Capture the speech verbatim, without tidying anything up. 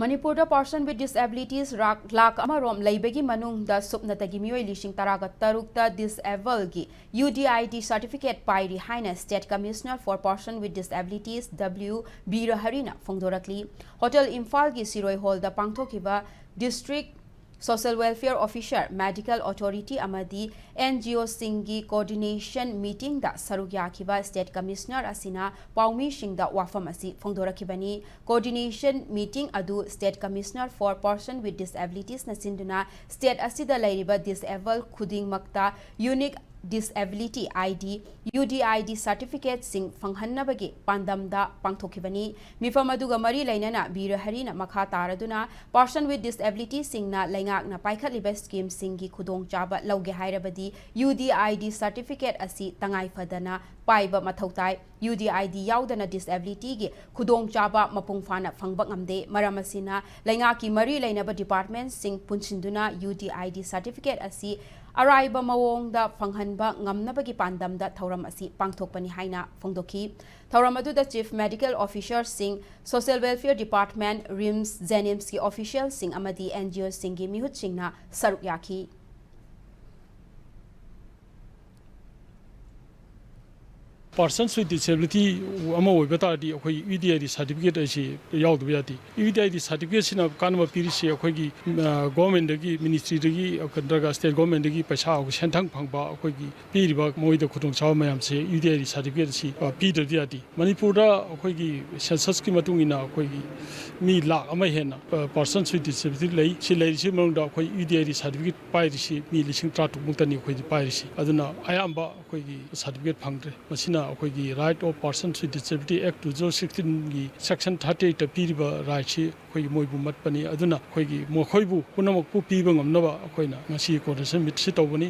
ꯃꯅꯤꯄꯨꯔꯗ person with disabilities ꯂꯥꯛ ꯑꯃꯔꯣꯝ ꯂꯩꯕꯒꯤ ꯃꯅꯨꯡꯗ ꯁꯨꯞꯅꯇꯒꯤ ꯃꯤꯑꯣꯏ ꯂꯤꯁꯤꯡ ꯇꯔꯥꯒ ꯇꯔꯨꯛꯇ disableꯒꯤ UDID certificate ꯄꯥꯏꯔꯤ ꯍꯥꯏꯅ State Commissioner for Person with Disabilities W ꯕꯤꯔꯍꯔꯤꯅ ꯐꯣꯡꯗꯣꯔꯛꯂꯤ꯫ ꯍꯣꯇꯦꯜ ꯏꯝꯐꯥꯜꯒꯤ ꯁꯤꯔꯣꯏ ꯍꯣꯜꯗ ꯄꯥꯡꯊꯣꯛꯈꯤꯕ District Social Welfare Officer, Medical Authority ꯑꯃꯗꯤ NGOꯁꯤꯡꯒꯤ coordination meetingꯗ ꯁꯔꯨꯛ ꯌꯥꯈꯤꯕ State Commissioner ꯑꯁꯤꯅ ꯄꯥꯎꯃꯤꯁꯤꯡꯗ ꯋꯥꯐꯝ ꯑꯁꯤ ꯐꯣꯡꯗꯣꯔꯛꯈꯤꯕꯅꯤ꯫ Coordination meeting ꯑꯗꯨ State Commissioner for Person with Disabilitiesꯅ ꯁꯤꯟꯗꯨꯅ state ꯑꯁꯤꯗ ꯂꯩꯔꯤꯕ disable ꯈꯨꯗꯤꯡꯃꯛꯇ Unique Disability ID, UDID certificateꯁꯤꯡ ꯐꯪꯍꯟꯅꯕꯒꯤ ꯄꯥꯟꯗꯝꯗ ꯄꯥꯡꯊꯣꯛꯈꯤꯕꯅꯤ꯫ ꯃꯤꯐꯝ ꯑꯗꯨꯒ ꯃꯔꯤ ꯂꯩꯅꯅ ꯕꯤꯔꯍꯔꯤꯅ ꯃꯈꯥ ꯇꯥꯔꯗꯨꯅ person with disabilityꯁꯤꯡꯅ ꯂꯩꯉꯥꯛꯅ ꯄꯥꯏꯈꯠꯂꯤꯕ schemeꯁꯤꯡꯒꯤ ꯈꯨꯗꯣꯡꯆꯥꯕ ꯂꯧꯒꯦ ꯍꯥꯏꯔꯕꯗꯤ UDID certificate ꯑꯁꯤ ꯇꯉꯥꯏ ꯐꯗꯅ ꯄꯥꯏꯕ ꯃꯊꯧ ꯇꯥꯏ꯫ UDID ꯌꯥꯎꯗꯅ disabilityꯒꯤ ꯈꯨꯗꯣꯡꯆꯥꯕ ꯃꯄꯨꯡ ꯐꯥꯅ ꯐꯪꯕ ꯉꯝꯗꯦ꯫ ꯃꯔꯝ ꯑꯁꯤꯅ ꯂꯩꯉꯥꯛꯀꯤ ꯃꯔꯤ ꯂꯩꯅꯕ departmentꯁꯤꯡ ꯄꯨꯟꯁꯤꯟꯗꯨꯅ UDID certificate ꯑꯁꯤ ꯑꯔꯥꯏꯕ ꯃꯑꯣꯡꯗ ꯐꯪꯍꯟꯕ ꯉꯝꯅꯕꯒꯤ ꯄꯥꯟꯗꯝꯗ ꯊꯧꯔꯝ ꯑꯁꯤ ꯄꯥꯡꯊꯣꯛꯄꯅꯤ ꯍꯥꯏꯅ ꯐꯣꯡꯗꯣꯛꯈꯤ꯫ ꯊꯧꯔꯝ ꯑꯗꯨꯗ Chief Medical Officerꯁꯤꯡ, Social Welfare Department, RIMS, JNIMSꯀꯤ officialꯁꯤꯡ ꯑꯃꯗꯤ NGOꯁꯤꯡꯒꯤ ꯃꯤꯍꯨꯠꯁꯤꯡꯅ ꯁꯔꯨꯛ ꯌꯥꯈꯤ꯫ Persons with disability ꯑꯃ ꯑꯣꯏꯕ ꯇꯥꯔꯗꯤ ꯑꯩꯈꯣꯏ UDID certificate ꯑꯁꯤ ꯌꯥꯎꯗꯕ ꯌꯥꯗꯦ꯫ UDID certificateꯁꯤꯅ ꯀꯥꯟꯅꯕ ꯄꯤꯔꯤꯁꯤ ꯑꯩꯈꯣꯏꯒꯤ, ꯑ, governmentꯗꯒꯤ, ministryꯗꯒꯤ, ꯅꯠꯇ꯭ꯔꯒ state governmentꯗꯒꯤ ꯄꯩꯁꯥ, ꯑꯩꯈꯣꯏ ꯁꯦꯟꯊꯪ ꯐꯪꯕ, ꯑꯩꯈꯣꯏꯒꯤ ꯄꯤꯔꯤꯕ ꯃꯣꯏꯗ ꯈꯨꯗꯣꯡꯆꯥꯕ ꯃꯌꯥꯝꯁꯦ UDID certificate ꯑꯁꯤ, ꯑ, ꯄꯤꯗꯕꯗꯤ ꯌꯥꯗꯦ꯫ ꯃꯅꯤꯄꯨꯔꯗ ꯑꯩꯈꯣꯏꯒꯤ censusꯀꯤ ꯃꯇꯨꯡ ꯏꯟꯅ ꯑꯩꯈꯣꯏꯒꯤ ꯃꯤ ꯂꯥꯈ ꯑꯃ ꯍꯦꯟꯅ, ꯑ, persons with disability ꯂꯩ꯫ ꯁꯤ ꯂꯩꯔꯤꯁꯤ ꯃꯅꯨꯡꯗ ꯑꯩꯈꯣꯏ UDID certificate ꯄꯥꯏꯔꯤꯁꯤ ꯃꯤ ꯂꯤꯁꯤꯡ ꯇꯔꯥꯇꯔꯨꯛ ꯃꯨꯛꯇꯅꯤ ꯑꯩꯈꯣꯏꯗꯤ ꯄꯥꯏꯔꯤꯁꯤ꯫ ꯑꯗꯨꯅ ꯑꯌꯥꯝꯕ ꯑꯩꯈꯣꯏꯒꯤ certificate ꯐꯪꯗ꯭ꯔꯦ꯫ ꯃꯁꯤꯅ ꯑꯩꯈꯣꯏꯒꯤ Right of Persons with Disability Act two thousand sixteenꯒꯤ section thirty eightꯇ ꯄꯤꯔꯤꯕ rightꯁꯤ ꯑꯩꯈꯣꯏꯒꯤ ꯃꯣꯏꯕꯨ ꯃꯠꯄꯅꯤ꯫ ꯑꯗꯨꯅ ꯑꯩꯈꯣꯏꯒꯤ ꯃꯈꯣꯏꯕꯨ ꯄꯨꯝꯅꯃꯛꯄꯨ ꯄꯤꯕ ꯉꯝꯅꯕ ꯑꯩꯈꯣꯏꯅ ꯉꯁꯤ coordination meetꯁꯤ ꯇꯧꯕꯅꯤ꯫